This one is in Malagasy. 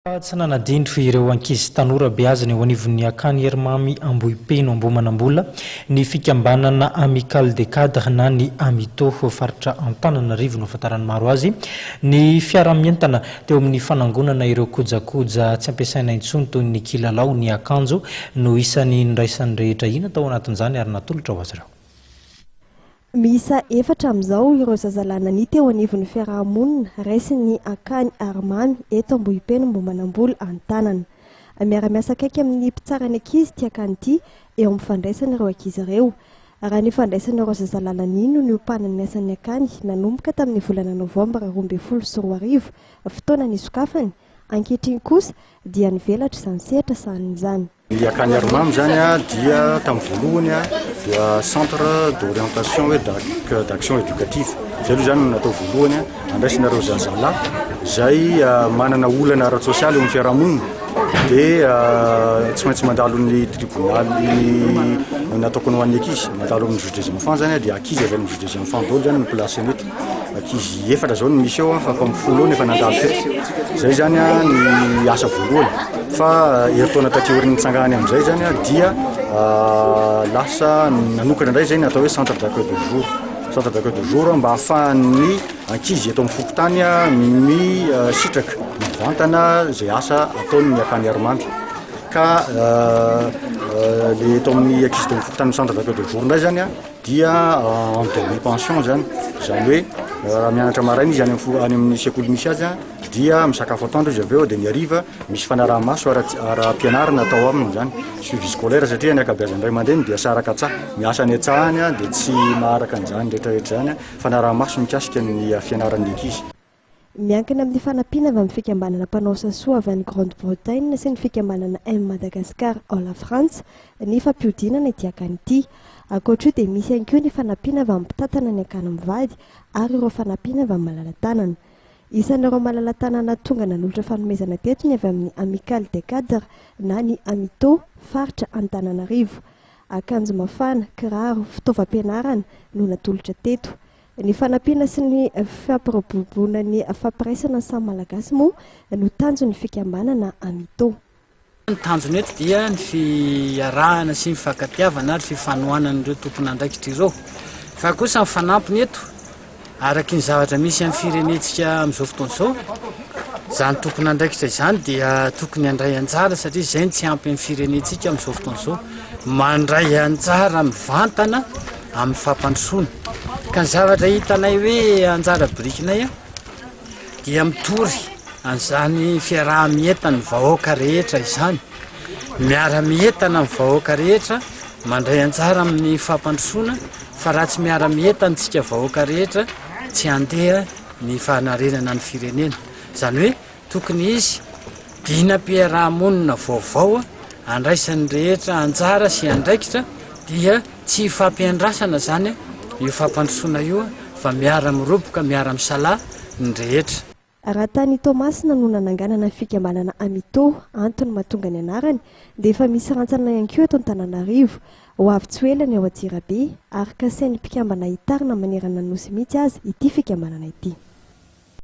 Tsy nanadino ireo ankizy tanora beazina eo anivon'ny Akany Herimamy Ambohipeno Ambohimanambola ny fikambanana Amicale des Cadres na ny Amito faritra Antananarivo no ahafantaran'ny maro azy. Ny fiaraha-mientana teo amin'ny fanangonana ireo kojakoja tsy ampiasaina intsony toy ny kilalao, ny akanjo no isan'ny niraisan'ny rehetra hina tao anatin'izany ary natolotra ho azy ireo. Miisa efatra amin'izao ireo zazalahy nania teo anivon'ny fiaraha-monina raisin'ny Akany Arimamy eto Ambohipeno Ambohimanambola an-tanana. Miara-miasa akaiky amin'ny mpitsara ny ankizy ity akany ity eo amin'ny fandraisana ireo ankizy ireo. Raha ny fandraisana ireo zazalahy nania no niompanan'ny asan'ny akany nanomboka tamin'ny volana novambra 2012, fotoana nisokafany, ankehitriny kosa dia nivelatra izany sehatra sahaniny izany. Ny Akany Arimamy zany dia tamin'ny voalohany dia centre d'orientation hoe d'action éducative. Zay aloha zany no natao voalohany andraisana ireo zazalahy izay manana olana ara-tsosialy eo amin'ny fiarahamonina dia tsy maintsy mandalo ny tribonaly natokana ho an'ny ankizy, mandalo amin'ny juge des enfants zany dia ankizy avy amin'ny juge des enfants daholo zany no placena eto. Ankizy efatra zao no misy eo fa efa folo eo no efa nandalo teto. Zay zany ny asa voalohany fa herintaona taty aorian'ny nitsanganany amin'izay zany dia lasa nanokana indray zay ny atao hoe centre d'accueil de jour. Centre d'accueil de jour mba ahafahan'ny ankizy eto amin'ny fokontany misitraka mivantana izay asa ataon'ny Akany Arimamy. Ka le eto amin'ny ankizy eto amin'ny fokontany centre d'accueil de jour indray zany dia en demi pension zany, zany hoe raha mianatra maraina izy any amin'ny any amin'ny sekoly misy azy dia misakafo atoandro izy avy eo dia ny hariva misy fanaraha-maso ara- ara-pianarana atao aminy zany, suivi scolaire satria ny ankabeazan'ny ray aman-dreny dia saraka an-tsaha, miasa any an-tsaha any dia tsy maharaka an'izany rehetrarehetra izany, fanaraha-maso mikasika ny fianaran'ny ankizy. Miankina amin'ny fanampiana avy amin'ny fikambanana mpanao asa soa avy any Grande Bretagne sy ny fikambanana Aime Madagascar ao Lafrantsa ny fampihodinana ity akany ity. Ankoatra io dia misy ihany koa ny fanampiana avy amin'ny mpitantana ny akany mivady ary ireo fanampiana avy amin'ny malala-tanana. Isan'ireo malala-tanana tonga nanolotra fanomezana teto ny avy amin'ny Amicale des Cadres na ny Amito, faritra Antananarivo. Akanjo mafana, kiraro, fitaovam-pianarana no natolotra teto. Ny fanampiana sy ny fampiroboroboana ny fampiraisana ny samy Malagasy moa no tanjon'ny fikambanana Amito. Ny tanjona eto dia ny fiarahana sy ny fifankatiavana ary fifanohanan'ireo tompon'andraikitra ireo. Fa kosa ny fanampiny eto, araky ny zavatra misy amin'ny firenentsika amin'izao fotoana izao, izany tompon'andraikitra izany dia tokony handray anjara satria izay no tsy ampy amin'ny firenentsika amin'izao fotoana izao. Mandray anjara mivantana amin'ny fampandrosoana. Ka ny zavatra hitanay hoe anjara birikinay dia mitory an'izany fiaraha-mientan'ny vahoaka rehetra izany. Miara-mientana amin'ny vahoaka rehetra, mandray anjara amin'ny fampandrosoana, fa raha tsy miara-mientana isika vahoaka rehetra, tsy handeha ny fanarenana ny firenena. Izany hoe Tokony hisy dinam-piaraha-monina vaovao andraisan'ny rehetra anjara sy andraikitra dia tsy hifampiandrasana izany io fampandrosoana io fa miara-miroboka, miara-misalahy ny rehetra. Raha tany Toamasina no nananganana ny fikambanana Amito, antony mahatonga ny anarany, dia efa misy rantsana ihany koa eto Antananarivo. Ho avy tsy ho ela ny ao Antsirabe, ary kasain'ny mpikambana hitarina manerana ny Nosy mihitsy aza ity fikambanana ity.